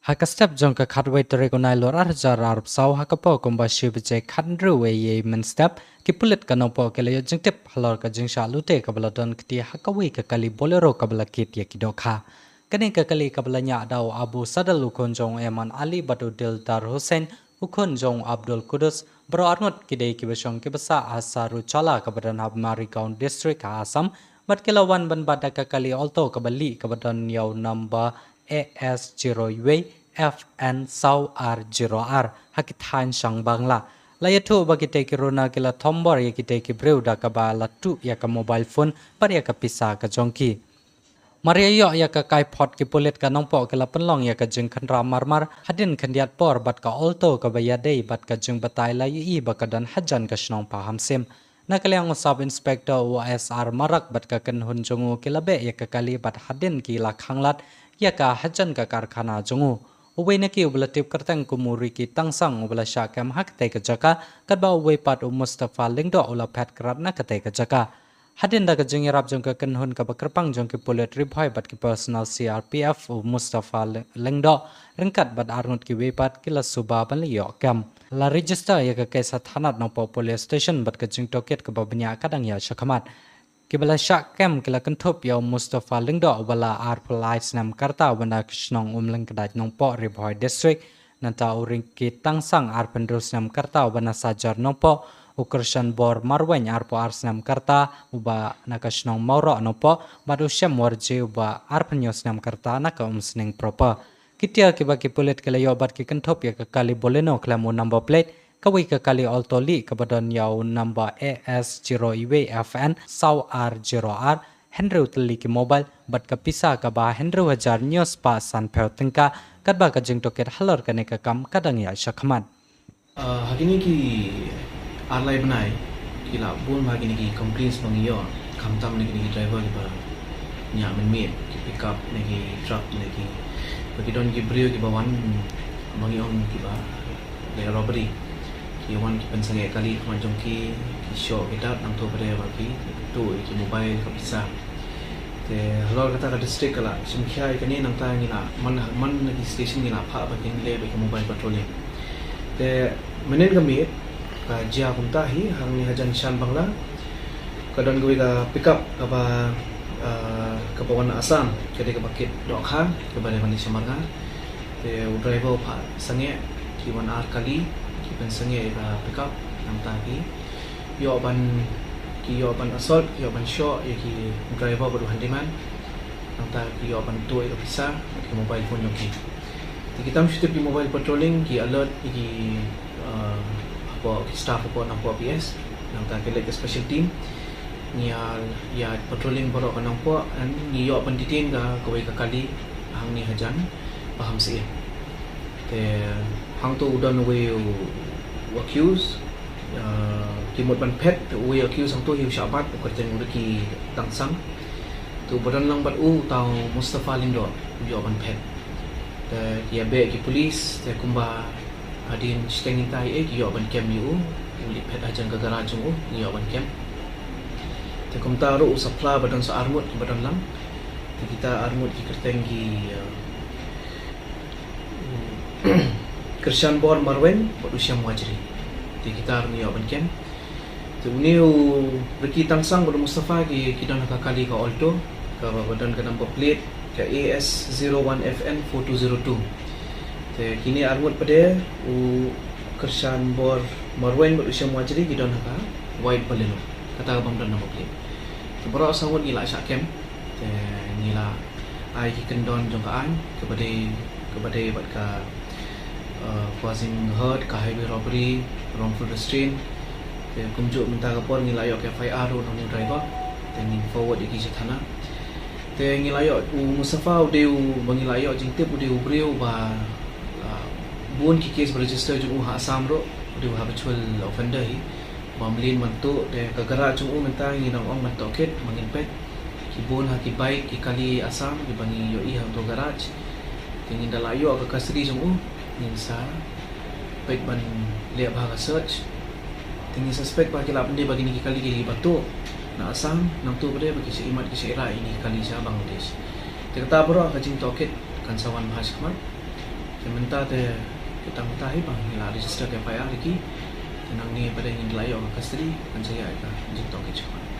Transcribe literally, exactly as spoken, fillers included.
Ha ka step jong ka khatwei tarik u Nailur ar hajar arphew saw ha ka por kumba shi baje khathynriew wei mynstep, ki pulit ka Nongpoh ki la ïoh jingtip halor ka jingshah lute kaba la don kti ha kawei ka kali Bolero kaba la kit ïa ki dohkha. Kane ka kali kaba la ñiah da u Abu Sadal u khun jong u Eman Ali bad u Dildar Hussain u khun jong u Abdul Kudus, baroh arngut ki dei kiba shong kiba sah ha Saruchala kaba don ha Marigaon District ha Assam, bad ki la wan ban bat da ka kali Alto kaba lieh kaba don ïa u number A S zero wei F N saw ar zero ar ha ki thaiñ shang Bangla. La ïathuh ba kitei ki runar ki la thombor ïa kitei ki briew da kaba la tuh ïa ka mobile phone bad ïa ka pisa ka jong ki. Mar ïa ïoh ïa ka kaiphod ki pulit ka Nongpoh ki la pynlong ïa ka jingkhynra marmar hadien khyndiat por bad ka Alto kaba ïadei bad ka jingbatai la ïohi ba ka don hajan ka shnong Pahamsyiem. Na ka liang u Sub Inspector u S R Marak bad ka kynhun jong u ki la beh ïa ka kali bad hadien ki la khanglad ïa ka hajan ka karkhana jong u. Uwei na ki uba la tip kyrteng kum u Ricky Tangsang uba la shah kem ha katei ka jaka, katba uwei pat u Mustafa Lyngdoh u la phet krad na katei ka jaka. Hadien da ka jingïarap jong ka kynhun kaba kyrpang jong ki pulit Ri Bhoi bad ki personnel C R P F, u Mustafa Lyngdoh ryngkat bad arngut kiwei pat ki la suba ban leit ïoh kem. La register ïa ka case ha thanat Nongpoh Police Station bad ka jingtohkit kaba bniah ka dang ïaid shakhmat. Kiba la shah kem ki la kynthup ïa u Mustafa Lyngdoh uba la arphew lai snem ka rta uba na ka shnong Umlyngkdait Nongpoh Ri Bhoi District. Nangta u Ricky Tangsang arphew hynriew snem ka rta uba na Sajar Nongpoh, u Krishan Bor Marwein arphew ar snem ka rta uba na ka shnong Mawroh Nongpoh, bad u Shem Warji uba arphew hynñiew snem ka rta na ka Umsning Proper. Ki tiar kiba ki pulit ki la ïoh bad ki kynthup ïa ka kali Bolero khlem u number plate, kawei ka kali Alto lieh kaba don ïa u number A S zero wei F N saw ar zero ar, hynriew tylli ki mobile bad ka pisa kaba hynriew hajar hynñiew spah sanphew tyngka, katba ka jingtohkit halor kane ka kam ka dang ïaid shakhmat. Ah, ha kine ki ar lai bnai ki la bun bha kine ki complaints ba ngi ïoh khamtam na kine ki driver kiba ñiah mynmiet, ki pickup ne ki truck ne ki, ba ki don ki briew kiba wan ba ngi ong kiba leh robbery. Ki wan ki pynsangeh kali khmat jong ki, ki shoh ki dap, nangta pat de ba ki tuh ïa ki mobile, ka pisa. Te halor kata ka district ka la shim khia ïa kane, nangta ngi la man, man na ki station ngi la phah ba kin leh bad ki mobile patrolling. Te mynhynnin ka miet ka jia kumta hi, hangne hajan Shan Bangla ka don kawei ka pickup kaba, ah, kaba wan na Assam, ka dei kaba kit dohkha, kaba dei ban leit sha Marngar. Te u driver u phah sangeh, ki wan ar kali ki pynsangeh ïa ka pickup, nangta ki ïoh ban, ki ïoh ban assault, ki ïoh ban shoh ïa ki driver bad u handyman. Nangta ki ïoh ban tuh ïa ka pisa bad ki mobile phone jong ki. Te ki tam shu tip ki mobile patrolling, ki alert ïa ki, uh, hapoh ki staff hapoh Nongpoh P S. Nangta ki leit ka special team, ngi ïa, ïa patrolling baroh ka Nongpoh, and ngi ïoh ban detain ka kawei ka kali hangne hajan Pahamsyiem. Te hangto u don uwei u accused, uh, ki mut ban phet, te uwei u accused hangto hi u shah bat, u kyrteng u Ricky Tangsang. Te uba don lang bad u uta u Mustafa Lyngdoh u ïoh ban phet. Te ki ïa beh ki police, te kumba hadien shiteng ngin tai, eh, ki ïoh ban kem ïa u, u leit phet hajan ka garage jong u, ngi ïoh ban kem. Te kumta ruh u sa phla ba don sa arngut kiba don lang. Te kita arngut ki kyrteng ki, uh, Krishan Bor Marwein bad u Shem Wajri. Te kita ruh ngi ïoh ban kem. Te une u Ricky Tangsang bad u Mustafa ki, ki don ha ka kali ka Alto, kaba, ba don ka number plate ka A S zero one F N four two zero two. Te kine arngut pat de u Krishan Bor Marwein bad u Shem Wajri ki don ha ka white Baleno, kata ka bym don number plate. Te baroh saw ngut ngi la shah kem, te ngi la ai ki kyndon jong ka aiñ, kaba dei, kaba dei bad ka, uh, causing hurt, ka highway robbery, wrongful restraint. Te kumjuh mynta ka por ngi la ïoh ka F I R ruh na une u driver. Te ngin forward ïa ki sha thana. Te ngi la ïoh u Mustafa u dei uba ngi la ïoh jingtip u dei u briew ba, uh, bun ki case ba register jong u ha Assam ruh, u dei u habitual offender hi. Ba mlien ban tuh, te ka garage jong u mynta ngi dang ong ban tohkit, ba ngin peit. Ki bun ha ki bike, ki kali Assam, kiba ngi ïohi hangto garage. Te ngin da la ïoh ka custody jong u, ngin sa peit ban leh bha ka search. Te ngi suspect ba ki la pyndep ba kine ki kali kiba tuh na Assam, nangta pat de ba ki sha imat ki sha ira ïa kine ki kali sha Bangladesh. Te kata baroh ka jingtohkit kan sa wan bha shakhmat. Te mynta te, te tang mynta hi ba ngi la register ka F I R ïa ki. Te nangne pat ngin da la ïoh ka custody, kan sa ïaid ka jingtong ki jingkhot.